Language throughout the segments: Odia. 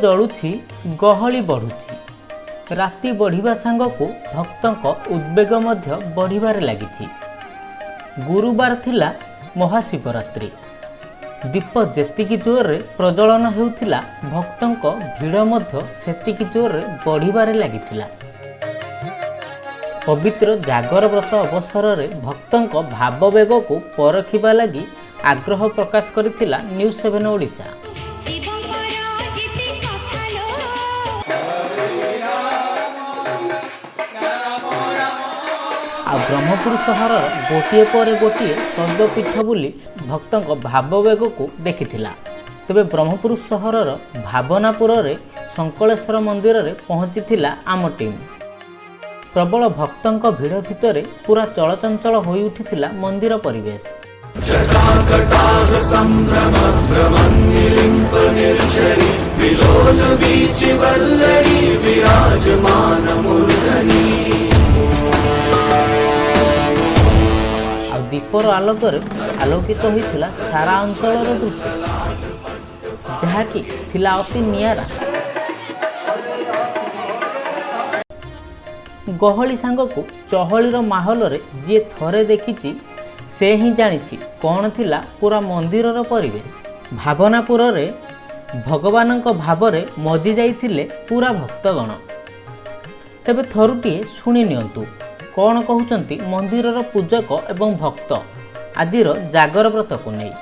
ଜଳୁଛି, ଗହଳି ବଢ଼ୁଛି। ରାତି ବଢ଼ିବା ସାଙ୍ଗକୁ ଭକ୍ତଙ୍କ ଉଦ୍ବେଗ ମଧ୍ୟ ବଢ଼ିବାରେ ଲାଗିଛି। ଗୁରୁବାର ଥିଲା ମହାଶିବରାତ୍ରି। ଦୀପ ଯେତିକି ଜୋରରେ ପ୍ରଜ୍ୱଳନ ହେଉଥିଲା, ଭକ୍ତଙ୍କ ଭିଡ଼ ମଧ୍ୟ ସେତିକି ଜୋରରେ ବଢ଼ିବାରେ ଲାଗିଥିଲା। ପବିତ୍ର ଜାଗର ବ୍ରତ ଅବସରରେ ଭକ୍ତଙ୍କ ଭାବବେଗକୁ ପରଖିବା ଲାଗି ଆଗ୍ରହ ପ୍ରକାଶ କରିଥିଲା ନ୍ୟୁଜ୍ ସେଭେନ୍ ଓଡ଼ିଶା। ଶିବଙ୍କର ଯେତେ କଥା ଲୋ। ଆଉ ବ୍ରହ୍ମପୁର ସହରର ଗୋଟିଏ ପରେ ଗୋଟିଏ ଶୈବପୀଠ ବୁଲି ଭକ୍ତଙ୍କ ଭାବବେଗକୁ ଦେଖିଥିଲା। ତେବେ ବ୍ରହ୍ମପୁର ସହରର ଭାବନାପୁରରେ ଶଙ୍କଳେଶ୍ୱର ମନ୍ଦିରରେ ପହଞ୍ଚିଥିଲା ଆମ ଟିମ୍। ପ୍ରବଳ ଭକ୍ତଙ୍କ ଭିଡ଼ ଭିତରେ ପୁରା ଚଳଚଞ୍ଚଳ ହୋଇଉଠିଥିଲା ମନ୍ଦିର ପରିବେଶ। जटाकटाह सम्भ्रम भ्रमन्निलिम्प निर्झरि विलोल वीचि वल्लरी विराजमान मूर्धनि। ଆଉ ଦୀପର ଆଲୋକରେ ଆଲୋକିତ ହୋଇଥିଲା ସାରା ଅଞ୍ଚଳର ଦୃଶ୍ୟ, ଯାହାକି ଥିଲା ଅତି ନିଆରା। ଗହଳି ସାଙ୍ଗକୁ ଚହଳିର ମାହୋଲରେ ଯିଏ ଥରେ ଦେଖିଛି, ସେ ହିଁ ଜାଣିଛି କ'ଣ ଥିଲା ପୁରା ମନ୍ଦିରର ପରିବେଶ। ଭାବନାପୁରରେ ଭଗବାନଙ୍କ ଭାବରେ ମଜି ଯାଇଥିଲେ ପୁରା ଭକ୍ତଗଣ। ତେବେ ଥରୁଟିଏ ଶୁଣି ନିଅନ୍ତୁ, କ'ଣ କହୁଛନ୍ତି ମନ୍ଦିରର ପୂଜକ ଏବଂ ଭକ୍ତ ଆଜିର ଜାଗର ବ୍ରତକୁ ନେଇ।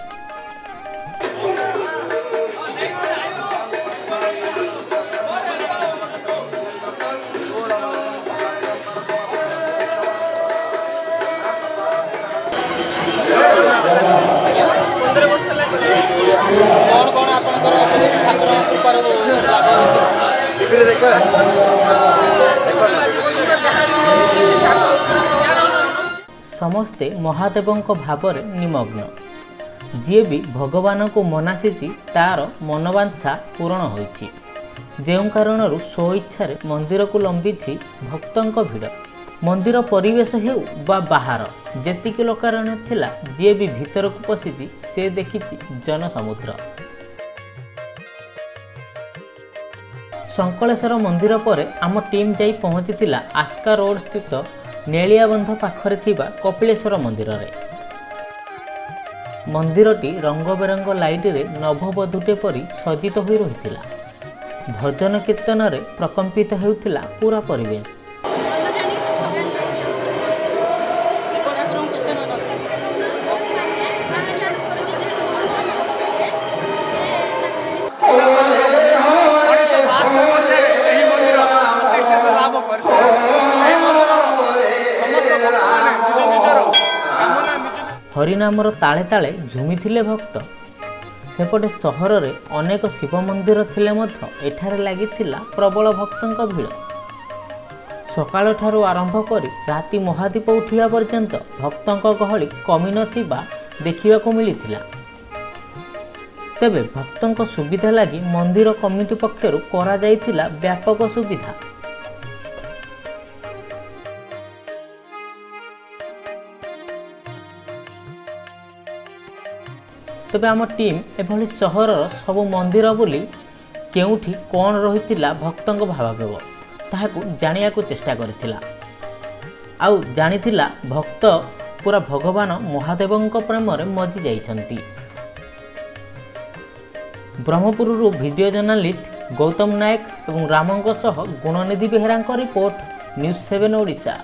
15 ବର୍ଷ ହେଲା କଲେଣି। କ'ଣ କ'ଣ ଆପଣଙ୍କର ଠାକୁରଙ୍କ କୃପାରୁ ଲାଭ ହେଇଛି? ସମସ୍ତେ ମହାଦେବଙ୍କ ଭାବରେ ନିମଗ୍ନ। ଯିଏ ବି ଭଗବାନଙ୍କୁ ମନାସିଛି, ତାର ମନବାଞ୍ଛା ପୂରଣ ହୋଇଛି। ଯେଉଁ କାରଣରୁ ସ୍ୱଇଚ୍ଛାରେ ମନ୍ଦିରକୁ ଲମ୍ବିଛି ଭକ୍ତଙ୍କ ଭିଡ଼। ମନ୍ଦିର ପରିବେଶ ହେଉ ବା ବାହାର, ଯେତିକି ଲୋକାରଣ୍ୟ ଥିଲା, ଯିଏ ବି ଭିତରକୁ ପଶିଛି, ସେ ଦେଖିଛି ଜନସମୁଦ୍ର। ଶଙ୍କଳେଶ୍ୱର ମନ୍ଦିର ପରେ ଆମ ଟିମ୍ ଯାଇ ପହଞ୍ଚିଥିଲା ଆସ୍କା ରୋଡ ସ୍ଥିତ ନେଳିଆବନ୍ଧ ପାଖରେ ଥିବା କପିଳେଶ୍ୱର ମନ୍ଦିରରେ। ମନ୍ଦିରଟି ରଙ୍ଗବେରଙ୍ଗ ଲାଇଟରେ ନବବଧୂଟେ ପରି ସଜ୍ଜିତ ହୋଇ ରହିଥିଲା। ଭଜନ କୀର୍ତ୍ତନରେ ପ୍ରକମ୍ପିତ ହେଉଥିଲା ପୁରା ପରିବେଶ। ଶିବ ଠାକୁରଙ୍କୁ କେତେ ମାନନ୍ତି? 1972 ମସିହାରେ ଏହି ମନ୍ଦିର ପ୍ରତିଷ୍ଠିତ ଲାଭ କରିଥିଲା। ଏହି ମନ୍ଦିରର ସମସ୍ତ ଭକ୍ତମାନେ ନିଜ ନିଜର କାମନା ନିଜ ହରିନାମର ତାଳେ ତାଳେ ଝୁମିଥିଲେ ଭକ୍ତ। ସେପଟେ ସହରରେ ଅନେକ ଶିବ ମନ୍ଦିର ଥିଲେ ମଧ୍ୟ ଏଠାରେ ଲାଗିଥିଲା ପ୍ରବଳ ଭକ୍ତଙ୍କ ଭିଡ଼। ସକାଳଠାରୁ ଆରମ୍ଭ କରି ରାତି ମହାଦୀପ ଉଠିବା ପର୍ଯ୍ୟନ୍ତ ଭକ୍ତଙ୍କ ଗହଳି କମିନଥିବା ଦେଖିବାକୁ ମିଳିଥିଲା। ତେବେ ଭକ୍ତଙ୍କ ସୁବିଧା ଲାଗି ମନ୍ଦିର କମିଟି ପକ୍ଷରୁ କରାଯାଇଥିଲା ବ୍ୟାପକ ସୁବିଧା। ତେବେ ଆମ ଟିମ୍ ଏଭଳି ସହରର ସବୁ ମନ୍ଦିର ବୁଲି କେଉଁଠି କ'ଣ ରହିଥିଲା ଭକ୍ତଙ୍କ ଭାବାବେଗ, ତାହାକୁ ଜାଣିବାକୁ ଚେଷ୍ଟା କରିଥିଲା। ଆଉ ଜାଣିଥିଲା, ଭକ୍ତ ପୁରା ଭଗବାନ ମହାଦେବଙ୍କ ପ୍ରେମରେ ମଜି ଯାଇଛନ୍ତି। ବ୍ରହ୍ମପୁରରୁ ଭିଡ଼ିଓ ଜର୍ଣ୍ଣାଲିଷ୍ଟ ଗୌତମ ନାୟକ ଏବଂ ରାମଙ୍କ ସହ ଗୁଣନିଧି ବେହେରାଙ୍କ ରିପୋର୍ଟ, ନ୍ୟୁଜ୍ ସେଭେନ୍ ଓଡ଼ିଶା।